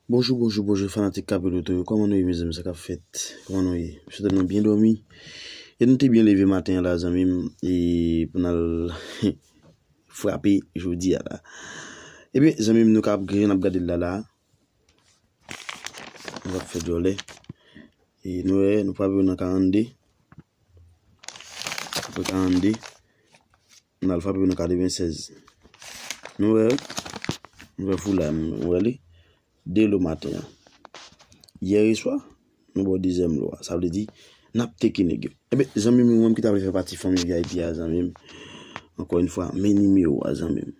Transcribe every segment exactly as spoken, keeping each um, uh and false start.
Bonjou, bonjou, bonjou, fanatik Kapel Oto yo. Kòman nou ye, mezanmi, sa k ap fèt? Kòman nou ye? M swete nou byen dòmi. E nou te byen leve maten an la, zanmi m, e pou n al frape jodi a la. Ebyen, zanmi m, nou ka ap, jan n ap gade l la, la. Nou ap fè djòlè. E nou wè, nou frape nan karannde. Apre karannde, nou al frape nan katrevennsèz. Nou wè, nou wè foula, nou wè li. De lo maten an. Yè swa, nou ba w dezyèm lo a. Sa vle di, n ap teke nèg yo. Ebyen, zanmi m, ou menm ki ta vle fè pati fanmi V I P a, zanmi m. Ankò yon fwa, men nimewo a, zanmi m.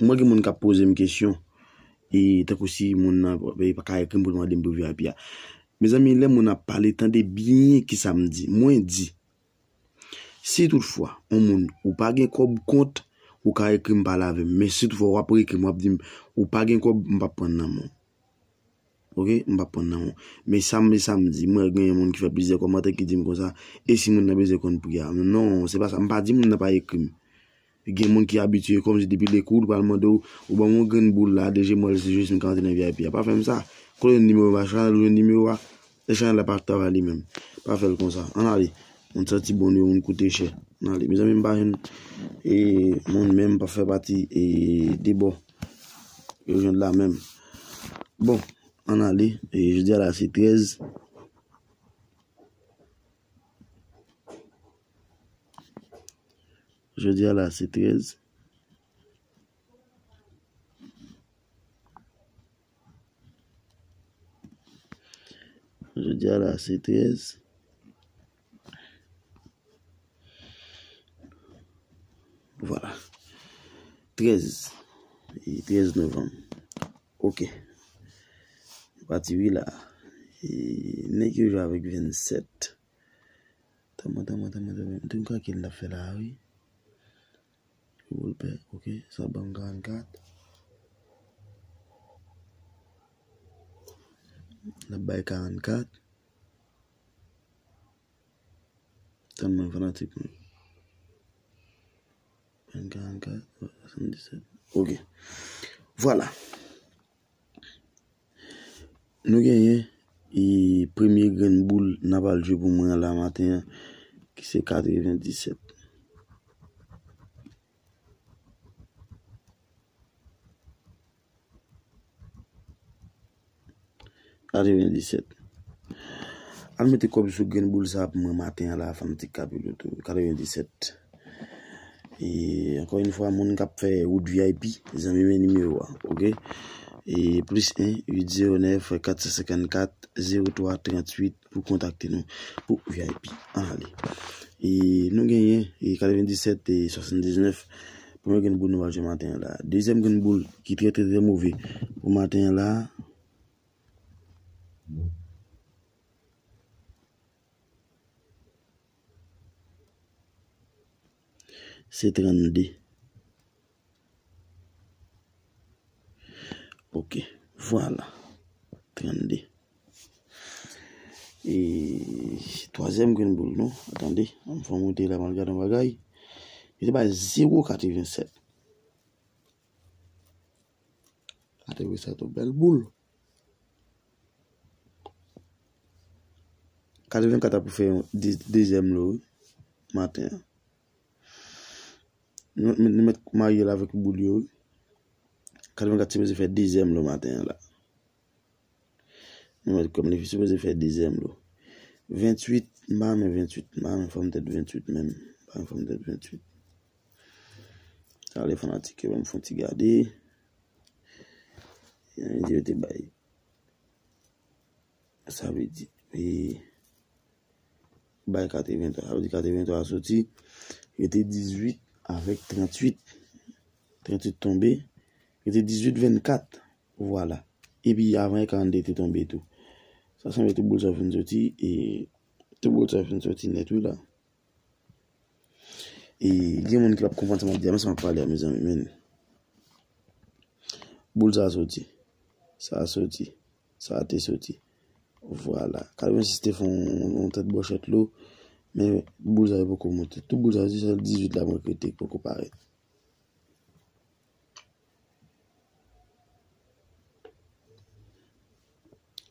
Mwen gen moun k ap poze m kesyon. E tankou si moun nan, e, pa ka ekri m pou l mande m pou V I P a. Mezanmi, lè moun ap pale, tande byen kisa m di. Mwen di, si toutfwa, yon moun, ou pa gen kòb kont, ou ka ekri m pale avè m. Men si toutfwa, w ap ekri m, w ap di m, ou pa gen kòb, m p ap pran nan men w. Oke? M p ap pran nan men w. Men sa m, sa m di, mwen gen yon moun ki fè plizyè kòmantè ki di m konsa, e si moun nan bezwen konn pri a? Non, se pa sa. M pa di moun nan pa ekri m. Gen moun ki abitye kòmsi depi dekoud pral mande w, ou ban m yon grenn boul la, de jemwèl se jis m ka antre nan V I P a. Pa fè m sa. Kote w jwenn nimewo a? Chanèl ou jwenn nimewo a? E chanèl la pa travay li menm. Pa fè l konsa. Ann ale. Moun santi bon yo, moun koute chè. Ann ale. Mezanmi, m pa jwenn, e, moun menm, m pa fè pati, e, de bò yo jwenn la menm. Bon, ann ale. E, jodi a la, se trèz. Jodi a la, se trèz. Jodi a la, se trèz. Vwala. Trèz. E trèz novanm. Oke. Nou pati wi la. E nèg yo jwe avèk vennsèt. Tanman, tanman, tanman, tanman. M te konn kalkil n ap fè la, wi. Boul pè, oke. Sa ban m karannkat. N ap bay karannkat. Tanman fanatik mwen. Karannkat, swasanndisèt. Oke. Vwala. Nou genyen, e, premye grenn boul n ap al jwe pou mwen an la maten an, ki se katrevendisèt. Katrevendisèt. Al mete kòb sou grenn boul sa pou mwen maten an la, fanatik Kapel Oto. Katrevendisèt. E, ankò yon fwa, moun k ap fè wout V I P, zanmi, men nimewo a, oke? E, plis en, uit zewo nèf, kat san senkannkat, zewo twa tranntuit pou kontakte nou pou V I P. Ann ale. E, nou genyen, e, katrevendisèt e swasanndiznèf. Premye grenn boul nou pral jwe maten an la. Dezyèm grenn boul ki trè, trè, trè move pou maten an la. Se trannde. Oke, vwala. Trannde. E twazyèm grenn boul, non? Tande, ann fè moute la, m al gade yon bagay. Yo te bay zewo katrevensèt. Katrevensèt, yon bèl boul. Katrevennkat ap fè yon de-, dezyèm lo, wi, maten an. Nou, nou mèt marye l avèk boul yo, wi. Katrevennkat sipoze fè dezyèm lo maten an la. Nou mèt kòm li sipoze fè dezyèm lo. Venntuit, m pa renmen venntuit, m pa renmen fòm tèt venntuit menm. M pa renmen fòm tèt venntuit. Sa ale fanatik yo, ban m fè yon ti gade. Jan yo te bay. Sa vle di, e, bay katrevenntwa. Sa vle di katrevenntwa a soti. Rete dizuit avèk tranntuit. Tranntuit tonbe. Rete dizuit vennkat. Vwala. Epi avan e karannde te tonbe tou. Sa sanble tout boul sa fin soti, e tout boul sa fin soti nèt wi la. E gen moun ki p ap konprann sa m ap di a, men sa m ap pale a, mezanmi, men. Boul sa a soti. Sa a soti. Sa a te soti. Vwala. Katrevensis te fè yon, yon tèt bòchèt lo. Men boul sa yo poko monte. Tout boul sa yo, se sèl dizuit la mwen rete poko parèt.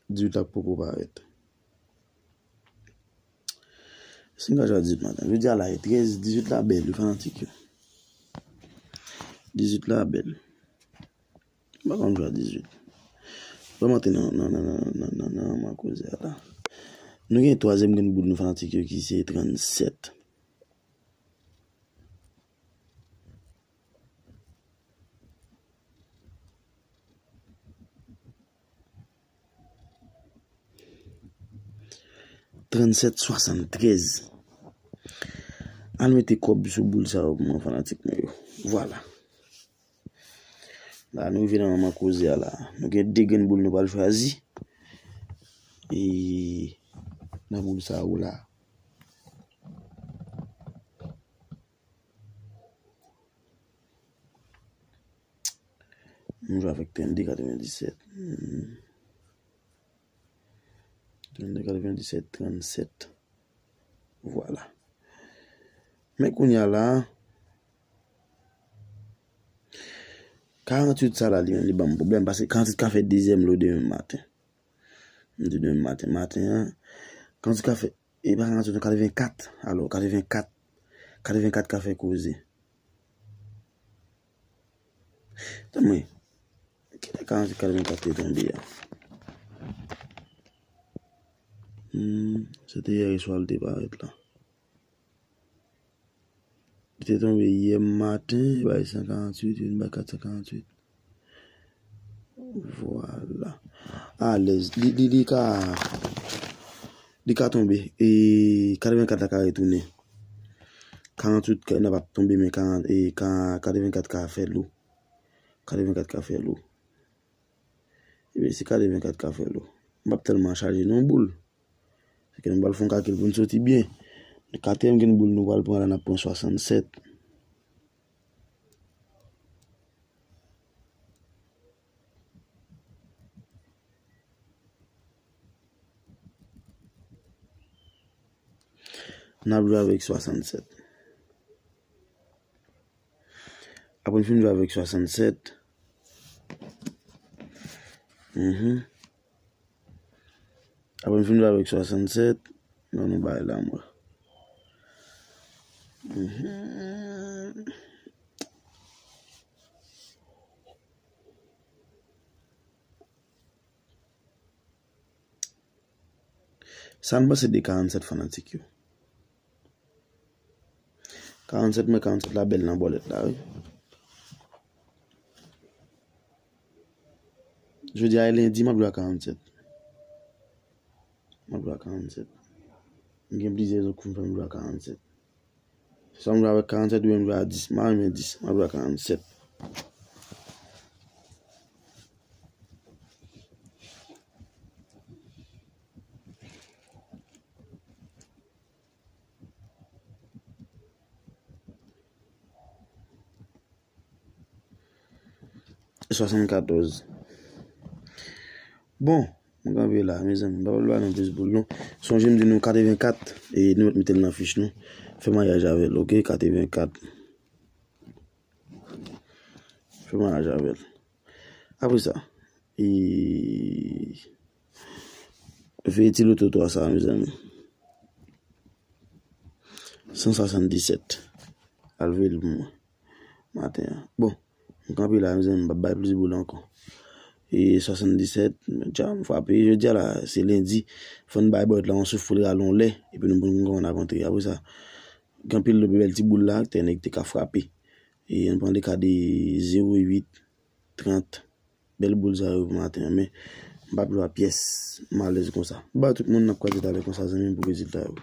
Dizuit la poko parèt. Si m ka jwe a dizuit maten. Jodi a la e trèz, dizuit la bèl, wi, fanatik yo. Dizuit la bèl. M pa konn jwe a dizuit. Ban m antre nan, nan, nan, nan, nan, nan, nan, nan koze a la. Nou gen twazyèm grenn boul nou fanatik yo ki se trannsèt. Trannsèt swasanntrèz. Al mete kòb sou boul sa yo pou mwen, fanatik mwen yo. Vwala. La, nou rive nan moman koze a la. Nou gen de grenn boul nou pral chwazi. E nan boul sa yo la. M jwe avèk trannde katrevenndisèt. Hmm. Trannde katrevenndisèt, trannsèt. Vwala. Men kounye a la, karanntuit sa la, li menm, li ban m pwoblèm, paske karanntuit ka fè dezyèm lo demen maten. M di demen maten, maten an, karanntuit ka fè, e pa karanntuit, katrevenkat, alò, katrevenkat, katrevenkat ka fè koze. Tann mwen. Kilè karanntuit katrevenkat te tonbe a? Hmm, se te yè swa l te parèt la. Li te tonbe yè maten, li bay san karanntuit, vin bay kat san karanntuit. Vwala. Alèz. Li, li, li ka, li ka tonbe. E katrevenkat la ka retounen. Karanntuit ka, nan p ap tonbe, men karann, e ka, katrevenkat ka fè lo. Katrevenkat ka fè lo. Ebyen, si katrevenkat ka fè lo, m p ap tèlman chaje non boul. Se ke nou pral fè yon kalkil pou n soti byen. Katriyèm grenn boul nou pral pran la, n ap pran swasannsèt. N ap jwe avèk swasannsèt. Apre n fin jwe avèk swasannsèt. Mhm. Apre n fin jwe avèk swasannsèt, nan nou bay la, mwen. Mhm. Sa n panse de karannsèt fanatik yo? Karannsèt, mwen karannsèt la bèl nan bòlèt la, wi. Jodi a e lendi, m ap jwe a karannsèt. M ap jwe a karannsèt. M gen plizyè rezon ki fè m jwe a karannsèt. Swa m jwe avèk karannsèt oubyen m jwe a dis. M pa renmen dis. M ap jwe a karannsèt. Swasannkatòz. Bon, mwen kanpe la, mezanmi. M pa pral ba nou plis boul, non. Sonje m di nou katrevenkat, e nou mèt mete l nan fich nou. Fè maryaj avè l, oke? Katrevenkat. Fè maryaj avè l. Apre sa, e, veye ti loto twa sa, mezanmi. San swasanndisèt. Al veye l pou mwen. Maten an. Bon, m kanpe la, mezanmi, m p ap bay plis boul ankò. E swasanndisèt, dja m frape. Jodi a la, se lendi. Fò n bay bòlèt la yon souf pou l rale yon lè. Epi nou, nou konn ap antre. Apre sa, gen anpil lòt bèl ti boul la, te nèg te ka frape. E n pran de ka de zewo uit, trant. Bèl boul sa yo pou maten an, men m p ap jwe a pyès. M alèz konsa. M ba tout moun n ap kwaze talè konsa, zanmi m, pou rezilta yo.